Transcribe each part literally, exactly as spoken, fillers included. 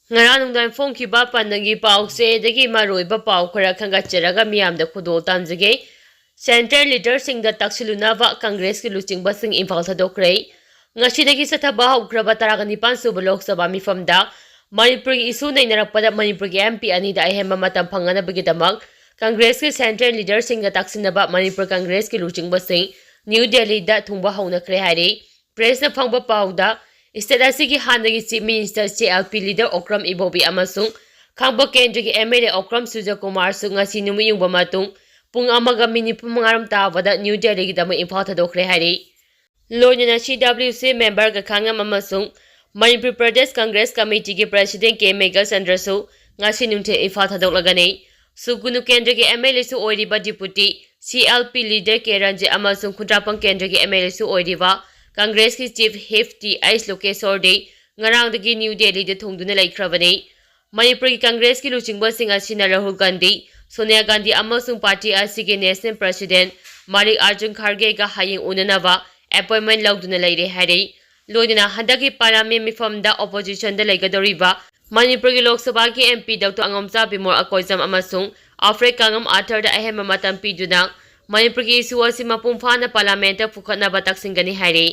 ꯉꯔꯥꯡ ꯅꯨꯡꯗꯥꯡ ꯐꯣꯡꯈꯤꯕ ꯄꯥꯟꯗꯝꯒꯤ ꯄꯥꯎꯆꯦꯗꯒꯤ ꯃꯔꯨꯑꯣꯏꯕ ꯄꯥꯎ ꯈꯔ ꯈꯟꯒꯠꯆꯔꯒ ꯃꯤꯌꯥꯝꯗ ꯈꯨꯗꯣꯜ ꯇꯝꯖꯒꯦ꯫ Central leaderꯁꯤꯡꯗ ꯇꯛꯁꯤꯜꯂꯨꯅꯕ ꯀꯪꯒ꯭ꯔꯦꯁꯀꯤ ꯂꯨꯆꯤꯡꯕꯁꯤꯡ ꯏꯝꯐꯥꯜ ꯊꯥꯗꯣꯛꯈ꯭ꯔꯦ꯫ ꯉꯁꯤꯗꯒꯤ ꯆꯠꯊꯕ ꯍꯧꯈ꯭ꯔꯕ ꯇꯔꯥꯒ ꯅꯤꯄꯥꯟ ꯁꯨꯕ ꯂꯣꯛ ꯁꯚꯥ ꯃꯤꯐꯝꯗ ꯃꯅꯤꯄꯨꯔꯒꯤ issue ꯅꯩꯅꯔꯛꯄꯗ ꯃꯅꯤꯄꯨꯔꯒꯤ MP ꯑꯅꯤꯗ ꯑꯍꯦꯟꯕ ꯃꯇꯝ ꯐꯪꯅꯅꯕꯒꯤꯗꯃꯛ ꯀꯪꯒ꯭ꯔꯦꯁꯀꯤ central leaderꯁꯤꯡꯒ ꯇꯛꯁꯤꯟꯅꯕ ꯃꯅꯤꯄꯨꯔ ꯀꯪꯒ꯭ꯔꯦꯁꯀꯤ ꯂꯨꯆꯤꯡꯕꯁꯤꯡ ꯅ꯭ꯌꯨ ꯗꯦꯜꯂꯤꯗ ꯊꯨꯡꯕ ꯍꯧꯅꯈ꯭ꯔꯦ ꯍꯥꯏꯔꯤ꯫ Pressꯅ ꯐꯪꯕ ꯄꯥꯎꯗ, state ꯑꯁꯤꯒꯤ ꯍꯥꯟꯅꯒꯤ Chief Minister CLP leader Okram ꯏꯕꯣꯕꯤ ꯑꯃꯁꯨꯡ ꯈꯥꯡꯕꯣꯛ ꯀꯦꯟꯗ꯭ꯔꯒꯤ MLA ꯑꯣꯀ꯭ꯔꯝ ꯁꯨꯔꯖꯀꯨꯃꯥꯔꯁꯨ ꯉꯁꯤ ꯅꯨꯃꯤꯠ ꯌꯨꯡꯕ ꯃꯇꯨꯡ ꯄꯨꯡ ꯑꯃꯒ ꯃꯤꯅꯤꯠ ꯅꯤꯐꯨ ꯃꯉꯥ ꯔꯣꯝ ꯇꯥꯕꯗ ꯅ꯭ꯌꯨ ꯗꯦꯜꯂꯤꯒꯤꯗꯃꯛ ꯏꯝꯐꯥꯜ ꯊꯥꯗꯣꯛꯈ꯭ꯔꯦ ꯍꯥꯏꯔꯤ꯫ ꯂꯣꯏꯅꯅ CWC member ꯒꯈꯥꯉꯝ ꯑꯃꯁꯨꯡ ꯃꯅꯤꯄꯨꯔ ꯄ꯭ꯔꯗꯦꯁ ꯀꯪꯒ꯭ꯔꯦꯁ ꯀꯃꯤꯇꯤꯒꯤ president ꯀꯦ ꯃꯦꯘꯆꯟꯗ꯭ꯔꯁꯨ ꯉꯁꯤ ꯅꯨꯡꯊꯤꯜ ꯏꯝꯐꯥꯜ ꯊꯥꯗꯣꯛꯂꯒꯅꯤ꯫ ꯁꯨꯒꯨꯅꯨ ꯀꯦꯟꯗ꯭ꯔꯒꯤ MLAꯁꯨ ꯑꯣꯏꯔꯤꯕ deputy CLP leader ꯀꯦ ꯔꯟꯖꯤꯠ ꯑꯃꯁꯨꯡ ꯈꯨꯟꯗ꯭ꯔꯥꯛꯄꯝ ꯀꯦꯟꯗ꯭ꯔꯒꯤ MLAꯁꯨ ꯑꯣꯏꯔꯤꯕ ꯀꯪꯒ꯭ꯔꯦꯁꯀꯤ Chief Whip ꯇꯤ ꯑꯩꯆ ꯂꯣꯀꯦꯁꯣꯔ ꯗꯦ ꯉꯔꯥꯡꯗꯒꯤ ꯅ꯭ꯌꯨ ꯗꯦꯜꯂꯤꯗ ꯊꯨꯡꯗꯨꯅ ꯂꯩꯈ꯭ꯔꯕꯅꯤ꯫ ꯃꯅꯤꯄꯨꯔꯒꯤ ꯀꯪꯒ꯭ꯔꯦꯁꯀꯤ ꯂꯨꯆꯤꯡꯕꯁꯤꯡ ꯑꯁꯤꯅ ꯔꯥꯍꯨꯜ ꯒꯥꯟꯙꯤ, ꯁꯣꯅꯤꯌꯥ ꯒꯥꯟꯙꯤ ꯑꯃꯁꯨꯡ party ꯑꯁꯤꯒꯤ national president ꯃꯥꯂꯤꯛ ꯑꯔꯖꯨꯟ ꯈꯥꯔꯒꯦꯒ ꯍꯌꯦꯡ ꯎꯅꯅꯕ appointment ꯂꯧꯗꯨꯅ ꯂꯩꯔꯦ ꯍꯥꯏꯔꯤ꯫ ꯂꯣꯏꯅꯅ ꯍꯟꯗꯛꯀꯤ parliament ꯃꯤꯐꯝꯗ oppositionꯗ ꯂꯩꯒꯗꯧꯔꯤꯕ ꯃꯅꯤꯄꯨꯔꯒꯤ ꯂꯣꯛ ꯁꯚꯥꯒꯤ MP ꯗꯣꯛꯇꯔ ꯑꯉꯣꯝꯆꯥ ꯕꯤꯃꯣꯜ ꯑꯀꯣꯏꯖꯝ ꯑꯃꯁꯨꯡ ꯑꯜꯐ꯭ꯔꯦꯗ ꯀꯥꯉꯝ ꯑꯥꯔꯊꯔꯗ ꯑꯍꯦꯟꯕ ꯃꯇꯝ ꯄꯤꯗꯨꯅ ꯃꯅꯤꯄꯨꯔꯒꯤ issue ꯑꯁꯤ ꯃꯄꯨꯡ ꯐꯥꯅ parliamentꯇ ꯄꯨꯈꯠꯅꯕ ꯇꯛꯁꯤꯟꯒꯅꯤ ꯍꯥꯏꯔꯤ꯫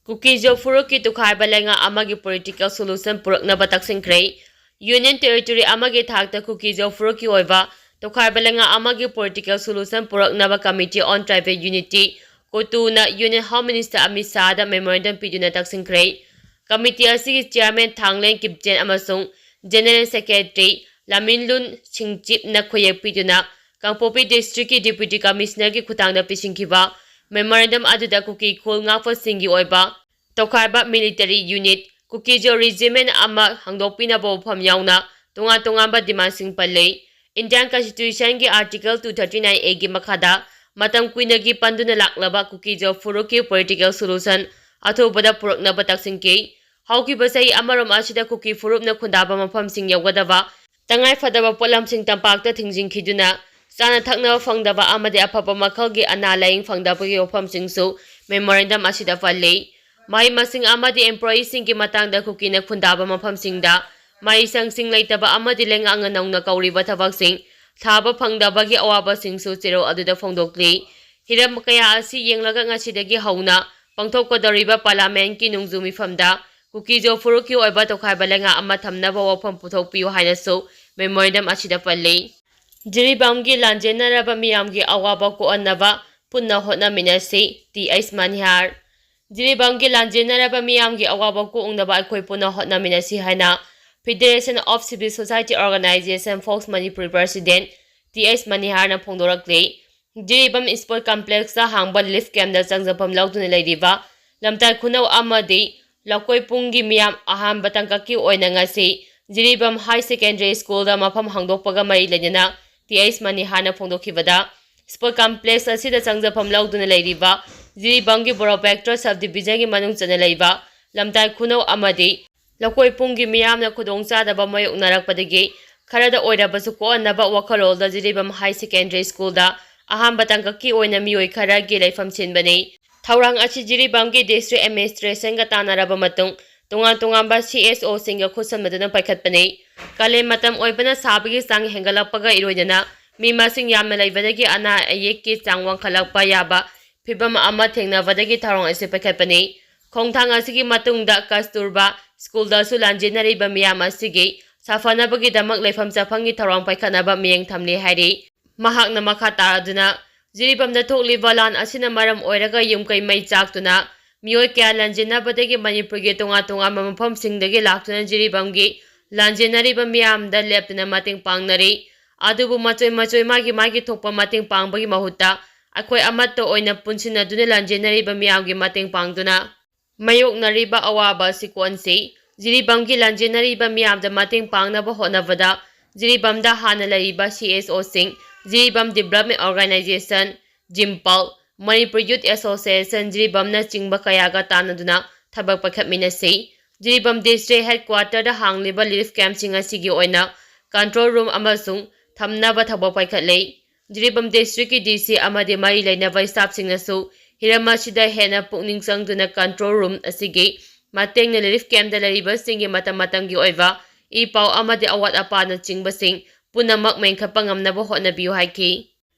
ꯀꯨꯀꯤꯖꯣ ꯐꯨꯔꯨꯞꯀꯤ ꯇꯣꯈꯥꯏꯕ ꯂꯩꯉꯥꯛ ꯑꯃꯒꯤ political solution ꯄꯨꯔꯛꯅꯕ ꯇꯛꯁꯤꯟꯈ꯭ꯔꯦ꯫ Union territory ꯑꯃꯒꯤ ꯊꯥꯛꯇ ꯀꯨꯀꯤꯖꯣ ꯐꯨꯔꯨꯞꯀꯤ ꯑꯣꯏꯕ ꯇꯣꯈꯥꯏꯕ ꯂꯩꯉꯥꯛ ꯑꯃꯒꯤ political solution ꯄꯨꯔꯛꯅꯕ Committee on Tribal Unity, ꯀꯣꯇꯨꯅ Union Home Minister Amit ꯁꯥꯍꯗ memorandum ꯄꯤꯗꯨꯅ ꯇꯛꯁꯤꯟꯈ꯭ꯔꯦ꯫ Committee ꯑꯁꯤꯒꯤ chairman ꯊꯥꯡꯂꯦꯟ ꯀꯤꯞꯆꯦꯟ ꯑꯃꯁꯨꯡ general secretary ꯂꯥꯃꯤꯟꯂꯨꯟ ꯁꯤꯡꯆꯤꯞꯅ ꯈꯨꯌꯦꯛ ꯄꯤꯗꯨꯅ ꯀꯥꯡꯄꯣꯛꯄꯤ districtꯀꯤ Deputy Commissionerꯒꯤ ꯈꯨꯠꯊꯥꯡꯗ ꯄꯤꯁꯤꯟꯈꯤꯕ memorandum ꯑꯗꯨꯗ ꯀꯨꯀꯤ ꯈꯨꯜ ꯉꯥꯛꯄꯁꯤꯡꯒꯤ ꯑꯣꯏꯕ ꯇꯣꯈꯥꯏꯕ military unit, ꯀꯨꯀꯤꯖꯣ regiment ꯑꯃ ꯍꯥꯡꯗꯣꯛꯄꯤꯅꯕ ꯋꯥꯐꯝ ꯌꯥꯎꯅ ꯇꯣꯉꯥꯟ ꯇꯣꯉꯥꯟꯕ demandꯁꯤꯡ ꯄꯜꯂꯤ꯫ Indian Constitutionꯒꯤ Article two thirty nine Aꯒꯤ ꯃꯈꯥꯗ ꯃꯇꯝ ꯀꯨꯏꯅꯒꯤ ꯄꯟꯗꯨꯅ ꯂꯥꯛꯂꯕ ꯀꯨꯀꯤꯖꯣ ꯐꯨꯔꯨꯞꯀꯤ political solution ꯑꯊꯨꯕꯗ ꯄꯨꯔꯛꯅꯕ ꯇꯛꯁꯤꯟꯈꯤ꯫ ꯍꯧꯈꯤꯕ ꯆꯍꯤ ꯑꯃꯔꯣꯝ ꯑꯁꯤꯗ ꯀꯨꯀꯤ ꯐꯨꯔꯨꯞꯅ ꯈꯨꯟꯗꯥꯕ ꯃꯐꯝꯁꯤꯡ ꯌꯧꯒꯗꯕ ꯇꯉꯥꯏꯐꯗꯕ ꯄꯣꯠꯂꯝꯁꯤꯡ ꯇꯝꯄꯥꯛꯇ ꯊꯤꯡꯖꯤꯟꯈꯤꯗꯨꯅ ꯆꯥꯅ ꯊꯛꯅꯕ ꯐꯪꯗꯕ ꯑꯃꯗꯤ ꯑꯐꯕ ꯃꯈꯜꯒꯤ ꯑꯅꯥ ꯂꯥꯌꯦꯡ ꯐꯪꯗꯕꯒꯤ ꯋꯥꯐꯝꯁꯤꯡꯁꯨ memorandum ꯑꯁꯤꯗ ꯄꯜꯂꯤ꯫ ꯃꯍꯩ ꯃꯁꯤꯡ ꯑꯃꯗꯤ employeeꯁꯤꯡꯒꯤ ꯃꯇꯥꯡꯗ ꯀꯨꯀꯤꯅ ꯈꯨꯟꯗꯥꯕ ꯃꯐꯝꯁꯤꯡꯗ ꯃꯍꯩꯁꯪꯁꯤꯡ ꯂꯩꯇꯕ ꯑꯃꯗꯤ ꯂꯩꯉꯥꯛꯅ ꯅꯧꯅ ꯀꯧꯔꯤꯕ ꯊꯕꯛꯁꯤꯡ ꯊꯥꯕ ꯐꯪꯗꯕꯒꯤ ꯑꯋꯥꯕꯁꯤꯡꯁꯨ ꯆꯦꯔꯣꯜ ꯑꯗꯨꯗ ꯐꯣꯡꯗꯣꯛꯂꯤ꯫ ꯍꯤꯔꯝ ꯀꯌꯥ ꯑꯁꯤ ꯌꯦꯡꯂꯒ ꯉꯁꯤꯗꯒꯤ ꯍꯧꯅ ꯄꯥꯡꯊꯣꯛꯀꯗꯧꯔꯤꯕ ꯄꯥꯔꯂꯥꯃꯦꯟꯠꯀꯤ ꯅꯣꯡꯖꯨ ꯃꯤꯐꯝꯗ ꯀꯨꯀꯤꯖꯣ ꯐꯨꯔꯨꯞꯀꯤ ꯑꯣꯏꯕ ꯇꯣꯈꯥꯏꯕ ꯂꯩꯉꯥꯛ ꯑꯃ ꯊꯝꯅꯕ ꯋꯥꯐꯝ ꯄꯨꯊꯣꯛꯄꯤꯌꯨ ꯍꯥꯏꯅꯁꯨ ꯃꯦꯃꯣꯔꯦꯟꯗꯝ ꯑꯁꯤꯗ ꯄꯜꯂꯤ꯫ ꯖꯤꯔꯤꯕꯥꯝꯒꯤ ꯂꯥꯟꯖꯦꯟꯅꯔꯕ ꯃꯤꯌꯥꯝꯒꯤ ꯑꯋꯥꯕ ꯀꯣꯛꯍꯟꯅꯕ ꯄꯨꯟꯅ ꯍꯣꯠꯅꯃꯤꯟꯅꯁꯤ, ꯇꯤ ꯑꯩꯆ ꯃꯅꯤꯍꯥꯔ꯫ ꯖꯤꯔꯤꯕꯥꯝꯒꯤ ꯂꯥꯟꯖꯦꯟꯅꯔꯕ ꯃꯤꯌꯥꯝꯒꯤ ꯑꯋꯥꯕ ꯀꯣꯛꯅꯕ ꯑꯩꯈꯣꯏ ꯄꯨꯟꯅ ꯍꯣꯠꯅꯃꯤꯟꯅꯁꯤ ꯍꯥꯏꯅ Federation of Civil Society Organization, ꯐꯣꯛꯁ ꯃꯅꯤꯄꯨꯔꯤ ꯄ꯭ꯔꯁꯤꯗꯦꯟꯠ ꯇꯤ ꯑꯩꯆ ꯃꯅꯤꯍꯥꯔꯅ ꯐꯣꯡꯗꯣꯔꯛꯂꯤ꯫ ꯖꯤꯔꯤꯕꯥꯝ ꯁ꯭ꯄꯣꯔꯠ ꯀꯝꯄ꯭ꯂꯦꯛꯁꯇ ꯍꯥꯡꯕ ꯔꯤꯂꯤꯐ ꯀꯦꯝꯞꯇ ꯆꯪꯖꯐꯝ ꯂꯧꯗꯨꯅ ꯂꯩꯔꯤꯕ ꯂꯝꯇꯥꯏ ꯈꯨꯅꯧ ꯑꯃꯗꯤ ꯂꯧꯀꯣꯏ ꯄꯨꯡꯒꯤ ꯃꯤꯌꯥꯝ ꯑꯍꯥꯟꯕ ꯇꯥꯡꯀꯛꯀꯤ ꯑꯣꯏꯅ ꯉꯁꯤ ꯖꯤꯔꯤꯕꯥꯝ ꯍꯥꯏ ꯁꯦꯀꯦꯟꯗꯔꯤ ꯁ꯭ꯀꯨꯜꯗ ꯃꯐꯝ ꯍꯥꯡꯗꯣꯛꯄꯒ ꯃꯔꯤ ꯂꯩꯅꯅ ꯇꯤ ꯑꯩꯆ ꯃꯅꯤꯍꯥꯔꯅ ꯐꯣꯡꯗꯣꯛꯈꯤꯕꯗ, ꯁ꯭ꯄꯣꯔꯠ ꯀꯝꯄ꯭ꯂꯦꯛꯁ ꯑꯁꯤꯗ ꯆꯪꯖꯐꯝ ꯂꯧꯗꯨꯅ ꯂꯩꯔꯤꯕ ꯖꯤꯔꯤꯕꯥꯝꯒꯤ ꯕꯣꯔꯣꯄꯦꯛꯇ꯭ꯔ ꯁꯕ ꯗꯤꯕꯤꯖꯟꯒꯤ ꯃꯅꯨꯡ ꯆꯟꯅ ꯂꯩꯕ ꯂꯝꯇꯥꯏ ꯈꯨꯅꯧ ꯑꯃꯗꯤ ꯂꯧꯀꯣꯏ ꯄꯨꯡꯒꯤ ꯃꯤꯌꯥꯝꯅ ꯈꯨꯗꯣꯡꯆꯥꯗꯕ ꯃꯥꯌꯣꯛꯅꯔꯛꯄꯗꯒꯤ ꯈꯔꯗ ꯑꯣꯏꯔꯕꯁꯨ ꯀꯣꯛꯍꯟꯅꯕ ꯋꯥꯈꯜꯂꯣꯟꯗ ꯖꯤꯔꯤꯕꯥꯝ ꯍꯥꯏ ꯁꯦꯀꯦꯟꯗꯔꯤ ꯁ꯭ꯀꯨꯜꯗ ꯑꯍꯥꯟꯕ ꯇꯥꯡꯀꯛꯀꯤ ꯑꯣꯏꯅ ꯃꯤꯑꯣꯏ ꯈꯔꯒꯤ ꯂꯩꯐꯝ ꯁꯤꯟꯕꯅꯤ꯫ ꯊꯧꯔꯥꯡ ꯑꯁꯤ ꯖꯤꯔꯤꯕꯥꯝꯒꯤ ꯗꯤꯁꯇ꯭ꯔꯤꯛ ꯑꯦꯗꯃꯤꯅꯤꯁꯇ꯭ꯔꯦꯁꯟꯒ ꯇꯥꯟꯅꯔꯕ ꯃꯇꯨꯡ ꯇꯣꯉꯥꯟ ꯇꯣꯉꯥꯟꯕ ꯁꯤ ꯑꯦꯁ ꯑꯣꯁꯤꯡꯒ ꯈꯨꯠꯁꯝꯅꯗꯨꯅ ꯄꯥꯏꯈꯠꯄꯅꯤ꯫ ꯀꯥꯂꯦꯟ ꯃꯇꯝ ꯑꯣꯏꯕꯅ ꯁꯥꯕꯒꯤ ꯆꯥꯡ ꯍꯦꯟꯒꯠꯂꯛꯄꯒ ꯏꯔꯣꯏꯗꯅ ꯃꯤ ꯃꯁꯤꯡ ꯌꯥꯝꯅ ꯂꯩꯕꯗꯒꯤ ꯑꯅꯥ ꯑꯌꯦꯛꯀꯤ ꯆꯥꯡ ꯋꯥꯡꯈꯠꯂꯛꯄ ꯌꯥꯕ ꯐꯤꯚꯝ ꯑꯃ ꯊꯦꯡꯅꯕꯗꯒꯤ ꯊꯧꯔꯥꯡ ꯑꯁꯤ ꯄꯥꯏꯈꯠꯄꯅꯤ꯫ ꯈꯣꯡꯊꯥꯡ ꯑꯁꯤꯒꯤ ꯃꯇꯨꯡꯗ ꯀꯁꯇꯨꯔꯕꯥ ꯁ꯭ꯀꯨꯜꯗꯁꯨ ꯂꯥꯟꯖꯦꯟꯅꯔꯤꯕ ꯃꯤꯌꯥꯝ ꯑꯁꯤꯒꯤ ꯁꯥꯐꯅꯕꯒꯤꯗꯃꯛ ꯂꯩꯐꯝ ꯆꯥꯐꯝꯒꯤ ꯊꯧꯔꯥꯡ ꯄꯥꯏꯈꯠꯅꯕ ꯃꯤꯠꯌꯦꯡ ꯊꯝꯂꯤ ꯍꯥꯏꯔꯤ꯫ ꯃꯍꯥꯛꯅ ꯃꯈꯥ ꯇꯥꯔꯗꯨꯅ, ꯖꯤꯔꯤꯕꯥꯝꯗ ꯊꯣꯛꯂꯤꯕ ꯂꯥꯟ ꯑꯁꯤꯅ ꯃꯔꯝ ꯑꯣꯏꯔꯒ ꯌꯨꯝ ꯀꯩ ꯃꯩ ꯆꯥꯛꯇꯨꯅ ꯃꯤꯑꯣꯏ ꯀꯌꯥ ꯂꯥꯟꯖꯦꯟꯅꯕꯗꯒꯤ ꯃꯅꯤꯄꯨꯔꯒꯤ ꯇꯣꯉꯥꯟ ꯇꯣꯉꯥꯟꯕ ꯃꯐꯝꯁꯤꯡꯗꯒꯤ ꯂꯥꯛꯇꯨꯅ ꯖꯤꯔꯤꯕꯥꯝꯒꯤ ꯂꯥꯟꯖꯦꯟꯅꯔꯤꯕ ꯃꯤꯌꯥꯝꯗ ꯂꯦꯞꯇꯅ ꯃꯇꯦꯡ ꯄꯥꯡꯅꯔꯤ꯫ ꯑꯗꯨꯕꯨ ꯃꯆꯣꯏ ꯃꯆꯣꯏ ꯃꯥꯒꯤ ꯃꯥꯒꯤ ꯊꯣꯛꯄ ꯃꯇꯦꯡ ꯄꯥꯡꯕꯒꯤ ꯃꯍꯨꯠꯇ ꯑꯩꯈꯣꯏ ꯑꯃꯠꯇ ꯑꯣꯏꯅ ꯄꯨꯟꯁꯤꯟꯅꯗꯨꯅ ꯂꯥꯟꯖꯦꯟꯅꯔꯤꯕ ꯃꯤꯌꯥꯝꯒꯤ ꯃꯇꯦꯡ ꯄꯥꯡꯗꯨꯅ ꯃꯥꯌꯣꯛꯅꯔꯤꯕ ꯑꯋꯥꯕ ꯑꯁꯤ ꯀꯣꯛꯍꯟꯁꯤ꯫ ꯖꯤꯔꯤꯕꯥꯝꯒꯤ ꯂꯥꯟꯖꯦꯟꯅꯔꯤꯕ ꯃꯤꯌꯥꯝꯗ ꯃꯇꯦꯡ ꯄꯥꯡꯅꯕ ꯍꯣꯠꯅꯕꯗ ꯖꯤꯔꯤꯕꯥꯝꯗ ꯍꯥꯟꯅ ꯂꯩꯔꯤꯕ ꯁꯤ ꯑꯦꯁ ꯑꯣꯁꯤꯡ, ꯖꯤꯔꯤꯕꯥꯝ ꯗꯤꯕꯦꯂꯞꯃꯦꯟ ꯑꯣꯔꯒꯅꯥꯏꯖꯦꯁꯟ, ꯖꯤꯝꯄꯜ, ꯃꯅꯤꯄꯨꯔ ꯌꯨꯠ ꯑꯦꯁꯣꯁꯤꯌꯦꯁꯟ ꯖꯤꯔꯤꯕꯥꯝꯅ ꯆꯤꯡꯕ ꯀꯌꯥꯒ ꯇꯥꯟꯅꯗꯨꯅ ꯊꯕꯛ ꯄꯥꯏꯈꯠꯃꯤꯟꯅꯁꯤ꯫ ꯖꯤꯔꯤꯕꯥꯝ ꯗꯤꯁꯇ꯭ꯔꯤꯛ ꯍꯦꯗꯀ꯭ꯋꯥꯇꯔꯗ ꯍꯥꯡꯂꯤꯕ ꯔꯤꯂꯤꯐ ꯀꯦꯝꯞꯁꯤꯡ ꯑꯁꯤꯒꯤ ꯑꯣꯏꯅ ꯀꯟꯇ꯭ꯔꯣꯜ ꯔꯨꯝ ꯑꯃꯁꯨꯡ ꯊꯝꯅꯕ ꯊꯕꯛ ꯄꯥꯏꯈꯠꯂꯤ꯫ ꯖꯤꯔꯤꯕꯥꯝ ꯗꯤꯁꯇ꯭ꯔꯤꯛꯀꯤ ꯗꯤ ꯁꯤ ꯑꯃꯗꯤ ꯃꯔꯤ ꯂꯩꯅꯕ ꯁ꯭ꯇꯥꯐꯁꯤꯡꯅꯁꯨ ꯍꯤꯔꯝ ꯑꯁꯤꯗ ꯍꯦꯟꯅ ꯄꯨꯛꯅꯤꯡ ꯆꯪꯗꯨꯅ ꯀꯟꯇ꯭ꯔꯣꯜ ꯔꯨꯝ ꯑꯁꯤꯒꯤ ꯃꯇꯦꯡꯅ ꯔꯤꯂꯤꯐ ꯀꯦꯝꯞꯇ ꯂꯩꯔꯤꯕꯁꯤꯡꯒꯤ ꯃꯇꯝ ꯃꯇꯝꯒꯤ ꯑꯣꯏꯕ ꯏ ꯄꯥꯎ ꯑꯃꯗꯤ ꯑꯋꯥꯠ ꯑꯄꯥꯅꯆꯤꯡꯕꯁꯤꯡ ꯄꯨꯝꯅꯃꯛ ꯃꯦꯟꯈꯠꯄ ꯉꯝꯅꯕ ꯍꯣꯠꯅꯕꯤꯌꯨ ꯍꯥꯏꯈꯤ꯫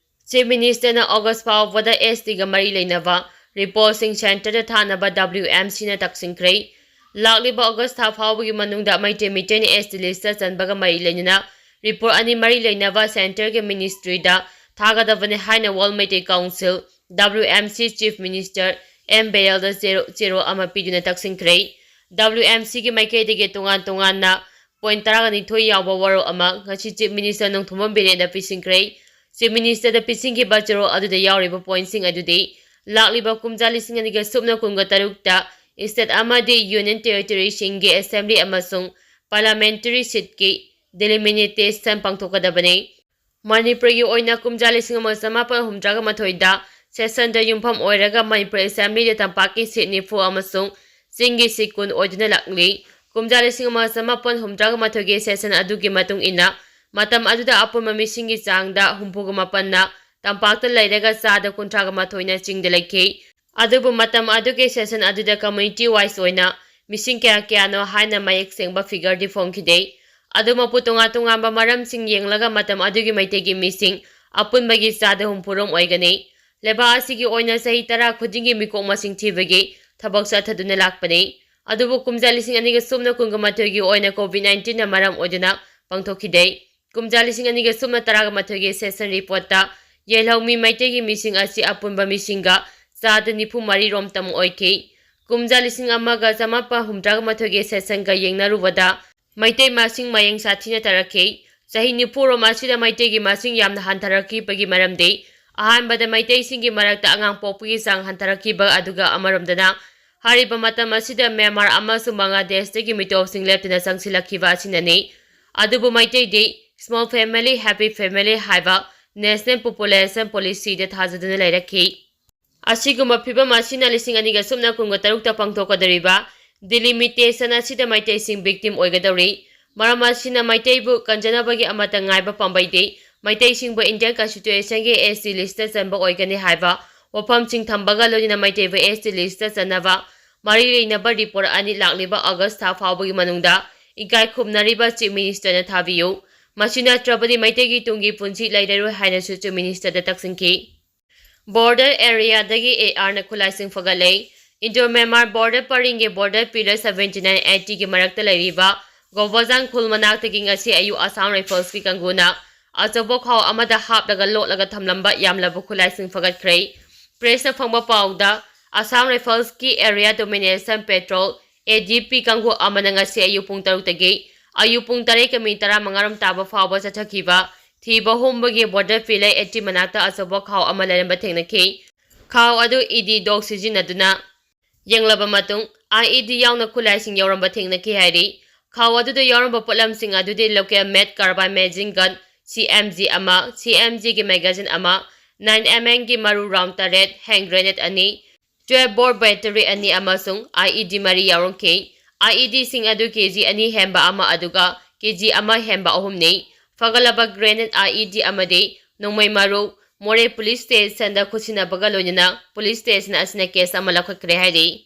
Chief Minister ꯅ August ꯐꯥꯎꯕꯗ S T ꯒ ꯃꯔꯤ ꯂꯩꯅꯕ report ꯁꯤꯡ centre ꯗ ꯊꯥꯅꯕ W M C ꯅ ꯇꯛꯁꯤꯟꯈ꯭ꯔꯦ꯫ ꯂꯥꯛꯂꯤꯕ August ꯊꯥ ꯐꯥꯎꯕꯒꯤ ꯃꯅꯨꯡꯗ ꯃꯩꯇꯩ ꯃꯤꯇꯩꯅ S T list ꯇ ꯆꯟꯕꯒ ꯃꯔꯤ ꯂꯩꯅꯅ report ꯑꯅꯤ ꯃꯔꯤ ꯂꯩꯅꯕ centre ꯒꯤ ministry ꯗ ꯊꯥꯒꯗꯕꯅꯤ ꯍꯥꯏꯅ World Meitei Council, W M C, Chief Minister M ꯕꯦꯔꯦꯜꯗ ꯆꯦꯔꯣ-, ꯆꯦꯔꯣꯜ ꯑꯃ ꯄꯤꯗꯨꯅ ꯇꯛꯁꯤꯟꯈ꯭ꯔꯦ꯫ W M C ꯒꯤ ꯃꯥꯏꯀꯩꯗꯒꯤ ꯇꯣꯉꯥꯟ ꯇꯣꯉꯥꯟꯅ point ꯇꯔꯥꯒ ꯅꯤꯊꯣꯏ ꯌꯥꯎꯕ ꯋꯥꯔꯣꯜ ꯑꯃ ꯉꯁꯤ Chief Minister Nongthombam ꯕꯤꯔꯦꯟꯗ ꯄꯤꯁꯤꯟꯈ꯭ꯔꯦ꯫ Chief Minister ꯗ ꯄꯤꯁꯤꯟꯈꯤꯕ ꯆꯦꯔꯣꯜ ꯑꯗꯨꯗ ꯌꯥꯎꯔꯤꯕ point ꯁꯤꯡ ꯑꯗꯨꯗꯤ, ꯂꯥꯛꯂꯤꯕ ꯀꯨꯝꯖꯥ ꯂꯤꯁꯤꯡ ꯑꯅꯤꯒ ꯁꯨꯞꯅ ꯀꯨꯟꯒ ꯇꯔꯨꯛꯇ state ꯑꯃꯗꯤ union territory ꯁꯤꯡꯒꯤ assembly ꯑꯃꯁꯨꯡ parliamentary seat ꯀꯤ delimitation ꯄꯥꯡꯊꯣꯛꯀꯗꯕꯅꯤ꯫ ꯃꯅꯤꯄꯨꯔꯒꯤ ꯑꯣꯏꯅ ꯀꯨꯝꯖꯥ ꯂꯤꯁꯤꯡ ꯑꯃꯒ ꯆꯃꯥꯄꯟ ꯍꯨꯝꯗ꯭ꯔꯥꯒ ꯃꯥꯊꯣꯏꯗ session ꯗ ꯌꯨꯝꯐꯝ ꯑꯣꯏꯔꯒ ꯃꯅꯤꯄꯨꯔ assembly ꯗ ꯇꯝꯄꯥꯛꯀꯤ seat ꯅꯤꯐꯨ ꯑꯃꯁꯨꯡ ꯆꯤꯡꯒꯤ seat ꯀꯨꯟ ꯑꯣꯏꯗꯨꯅ ꯂꯥꯛꯂꯤ꯫ ꯀꯨꯝꯖꯥ ꯂꯤꯁꯤꯡ ꯑꯃꯒ ꯆꯃꯥꯄꯟ ꯍꯨꯝꯗ꯭ꯔꯥꯒ ꯃꯥꯊꯣꯏꯒꯤ session ꯑꯗꯨꯒꯤ ꯃꯇꯨꯡ ꯏꯟꯅ, ꯃꯇꯝ ꯑꯗꯨꯗ ꯑꯄꯨꯟꯕ ꯃꯤꯁꯤꯡꯒꯤ ꯆꯥꯡꯗ ꯍꯨꯝꯐꯨꯒ ꯃꯥꯄꯟꯅ ꯇꯝꯄꯥꯛꯇ ꯂꯩꯔꯒ ꯆꯥꯗ ꯀꯨꯟꯊ꯭ꯔꯥꯒ ꯃꯥꯊꯣꯏꯅ ꯆꯤꯡꯗ ꯂꯩꯈꯤ꯫ ꯑꯗꯨꯕꯨ ꯃꯇꯝ ꯑꯗꯨꯒꯤ session ꯑꯗꯨꯗ community wise ꯑꯣꯏꯅ ꯃꯤꯁꯤꯡ ꯀꯌꯥ ꯀꯌꯥꯅꯣ ꯍꯥꯏꯅ ꯃꯌꯦꯛ ꯁꯦꯡꯕ figure ꯗꯤ ꯐꯣꯡꯈꯤꯗꯦ꯫ ꯑꯗꯨꯃꯛꯄꯨ, ꯇꯣꯉꯥꯟ ꯇꯣꯉꯥꯟꯕ ꯃꯔꯝꯁꯤꯡ ꯌꯦꯡꯂꯒ ꯃꯇꯝ ꯑꯗꯨꯒꯤ ꯃꯩꯇꯩꯒꯤ ꯃꯤꯁꯤꯡ ꯑꯄꯨꯟꯕꯒꯤ ꯆꯥꯗ ꯍꯨꯝꯐꯨꯔꯣꯝ ꯑꯣꯏꯒꯅꯤ꯫ ꯂꯩꯕꯥꯛ ꯑꯁꯤꯒꯤ ꯑꯣꯏꯅ ꯆꯍꯤ ꯇꯔꯥ ꯈꯨꯗꯤꯡꯒꯤ ꯃꯤꯀꯣꯛ ꯃꯁꯤꯡ ꯊꯤꯕꯒꯤ ꯊꯕꯛ ꯆꯠꯊꯗꯨꯅ ꯂꯥꯛꯄꯅꯤ꯫ ꯑꯗꯨꯕꯨ ꯀꯨꯝꯖꯥ ꯂꯤꯁꯤꯡ ꯑꯅꯤꯒ ꯁꯨꯞꯅ ꯀꯨꯟꯒ ꯃꯥꯊꯣꯏꯒꯤ ꯑꯣꯏꯅ COVID nineteen ꯅ ꯃꯔꯝ ꯑꯣꯏꯗꯨꯅ ꯄꯥꯡꯊꯣꯛꯈꯤꯗꯦ꯫ ꯀꯨꯝꯖꯥ ꯂꯤꯁꯤꯡ ꯑꯅꯤꯒ ꯁꯨꯞꯅ ꯇꯔꯥꯒ ꯃꯥꯊꯣꯏꯒꯤ session report ꯇ ꯌꯦꯜꯍꯧꯃꯤ ꯃꯩꯇꯩꯒꯤ ꯃꯤꯁꯤꯡ ꯑꯁꯤ ꯑꯄꯨꯟꯕ ꯃꯤꯁꯤꯡꯒ ꯆꯥꯗ ꯅꯤꯐꯨ ꯃꯔꯤ ꯔꯣꯝꯇꯪ ꯑꯣꯏꯈꯤ꯫ ꯀꯨꯝꯖꯥ ꯂꯤꯁꯤꯡ ꯑꯃꯒ ꯆꯃꯥꯄꯟ ꯍꯨꯝꯗ꯭ꯔꯥꯒ ꯃꯥꯊꯣꯏꯒꯤ session ꯒ ꯌꯦꯡꯅꯔꯨꯕꯗ ꯃꯩꯇꯩ ꯃꯁꯤꯡ ꯃꯌꯦꯡ ꯁꯥꯊꯤꯅ ꯇꯥꯔꯛꯈꯤ꯫ ꯆꯍꯤ ꯅꯤꯐꯨ ꯔꯣꯝ ꯑꯁꯤꯗ ꯃꯩꯇꯩꯒꯤ ꯃꯁꯤꯡ ꯌꯥꯝꯅ ꯍꯟꯊꯔꯛꯈꯤꯕꯒꯤ ꯃꯔꯝꯗꯤ, ꯑꯍꯥꯟꯕꯗ ꯃꯩꯇꯩꯁꯤꯡꯒꯤ ꯃꯔꯛꯇ ꯑꯉꯥꯡ ꯄꯣꯛꯄꯒꯤ ꯆꯥꯡ ꯍꯟꯊꯔꯛꯈꯤꯕ, ꯑꯗꯨꯒ ꯑꯃꯔꯣꯝꯗꯅ ꯍꯥꯏꯔꯤꯕ ꯃꯇꯝ ꯑꯁꯤꯗ ꯃ꯭ꯌꯥꯟꯃꯥꯔ ꯑꯃꯁꯨꯡ ꯕꯪꯒ꯭ꯂꯥꯗꯦꯁꯇꯒꯤ ꯃꯤꯇꯣꯞꯁꯤꯡ ꯂꯦꯞꯇꯅ ꯆꯪꯁꯤꯜꯂꯛꯈꯤꯕ ꯑꯁꯤꯅꯅꯤ꯫ ꯑꯗꯨꯕꯨ ꯃꯩꯇꯩꯗꯤ small family, happy family ꯍꯥꯏꯕ National Population Policy ꯗ ꯊꯥꯖꯗꯨꯅ ꯂꯩꯔꯛꯈꯤ꯫ ꯑꯁꯤꯒꯨꯝꯕ ꯐꯤꯚꯝ ꯑꯁꯤꯅ ꯂꯤꯁꯤꯡ ꯑꯅꯤꯒ ꯁꯨꯞꯅ ꯀꯨꯟꯒ ꯇꯔꯨꯛꯇ ꯄꯥꯡꯊꯣꯛꯀꯗꯧꯔꯤꯕ delimitation ꯑꯁꯤꯗ ꯃꯩꯇꯩꯁꯤꯡ victim ꯑꯣꯏꯒꯗꯧꯔꯤ꯫ ꯃꯔꯝ ꯑꯁꯤꯅ ꯃꯩꯇꯩꯕꯨ ꯀꯟꯖꯅꯕꯒꯤ ꯑꯃꯠꯇ ꯉꯥꯏꯕ ꯄꯥꯝꯕꯩꯗꯤ ꯃꯩꯇꯩꯁꯤꯡꯕꯨ Indian Constitution ꯒꯤ S T list ꯇ ꯆꯟꯕ ꯑꯣꯏꯒꯅꯤ ꯍꯥꯏꯕ ꯋꯥꯐꯝꯁꯤꯡ ꯊꯝꯕꯒ ꯂꯣꯏꯅꯅ ꯃꯩꯇꯩꯕꯨ S T list ꯇ ꯆꯟꯅꯕ ꯃꯔꯤ ꯂꯩꯅꯕ report ꯑꯅꯤ ꯂꯥꯛꯂꯤꯕ August ꯊꯥ ꯐꯥꯎꯕꯒꯤ ꯃꯅꯨꯡꯗ ꯏꯀꯥꯏ ꯈꯨꯝꯅꯔꯤꯕ Chief Ministerꯅ ꯊꯥꯕꯤꯌꯨ꯫ ꯃꯁꯤ ꯅꯠꯇ꯭ꯔꯕꯗꯤ ꯃꯩꯇꯩꯒꯤ ꯇꯨꯡꯒꯤ ꯄꯨꯟꯁꯤ ꯂꯩꯔꯔꯣꯏ ꯍꯥꯏꯅꯁꯨ Chief Ministerꯗ ꯇꯛꯁꯤꯟꯈꯤ꯫ Border areaꯗꯒꯤ ARꯅ ꯈꯨꯠꯂꯥꯏꯁꯤꯡ ꯐꯒꯠꯂꯦ꯫ Indo-Myanmar border ꯄꯔꯤꯡꯒꯤ border pillar seventy nine eightyꯒꯤ ꯃꯔꯛꯇ ꯂꯩꯔꯤꯕ ꯒꯣꯕꯣꯖꯥꯡ ꯈꯨꯜ ꯃꯅꯥꯛꯇꯒꯤ ꯉꯁꯤ ꯑꯌꯨꯛ Assam Riflesꯀꯤ ꯀꯥꯡꯕꯨꯅ ꯑꯆꯧꯕ ꯈꯥꯎ ꯑꯃꯗ ꯍꯥꯞꯂꯒ ꯂꯣꯠꯂꯒ ꯊꯝꯂꯝꯕ ꯌꯥꯝꯂꯕ ꯈꯨꯠꯂꯥꯏꯁꯤꯡ ꯐꯒꯠꯈ꯭ꯔꯦ꯫ Pressꯅ ꯐꯪꯕ ꯄꯥꯎꯗ, Assam Riflesꯀꯤ Area Domination Patrol, ADP ꯀꯥꯡꯕꯨ ꯑꯃꯅ ꯉꯁꯤ ꯑꯌꯨꯛ ꯄꯨꯡ ꯇꯔꯨꯛꯇꯒꯤ ꯑꯌꯨꯛ ꯄꯨꯡ ꯇꯔꯦꯠꯀ ꯃꯤꯅꯤꯠ ꯇꯔꯥꯃꯉꯥꯔꯣꯝ ꯇꯥꯕ ꯐꯥꯎꯕ ꯆꯠꯊꯈꯤꯕ ꯊꯤꯕ ꯍꯨꯝꯕꯒꯤ border pillar eighty ꯃꯅꯥꯛꯇ ꯑꯆꯧꯕ ꯈꯥꯎ ꯑꯃ ꯂꯩꯔꯝꯕ ꯊꯦꯡꯅꯈꯤ꯫ ꯈꯥꯎ ꯑꯗꯨ ED dog ꯁꯤꯖꯤꯟꯅꯗꯨꯅ ꯌꯦꯡꯂꯕ ꯃꯇꯨꯡ, IED ꯌꯥꯎꯅ ꯈꯨꯠꯂꯥꯏꯁꯤꯡ ꯌꯥꯎꯔꯝꯕ ꯊꯦꯡꯅꯈꯤ ꯍꯥꯏꯔꯤ꯫ ꯈꯥꯎ ꯑꯗꯨꯗ ꯌꯥꯎꯔꯝꯕ ꯄꯣꯠꯂꯝꯁꯤꯡ ꯑꯗꯨꯗꯤ local made carbine machine gun, CMG ꯑꯃ, CMGꯒꯤ magazine ꯑꯃ, nine mmꯒꯤ ꯃꯔꯨ round ꯇꯔꯦꯠ, hand grenade ꯑꯅꯤ, twelve volt battery ꯑꯅꯤ ꯑꯃꯁꯨꯡ IED ꯃꯔꯤ ꯌꯥꯎꯔꯝꯈꯤ꯫ IEDꯁꯤꯡ ꯑꯗꯨ KG ꯑꯅꯤ ꯍꯦꯟꯕ ꯑꯃ ꯑꯗꯨꯒ KG ꯑꯃ ꯍꯦꯟꯕ ꯑꯍꯨꯝꯅꯤ꯫ ꯐꯒꯠꯂꯕ grenade, IED ꯑꯃꯗꯤ ꯅꯣꯡꯃꯩ ꯃꯔꯨ ꯃꯣꯔꯦ police stationꯗ ꯈꯨꯠꯁꯤꯟꯅꯕꯒ ꯂꯣꯏꯅꯅ police station ꯑꯁꯤꯅ case ꯑꯃ ꯂꯧꯈꯠꯈ꯭ꯔꯦ ꯍꯥꯏꯔꯤ꯫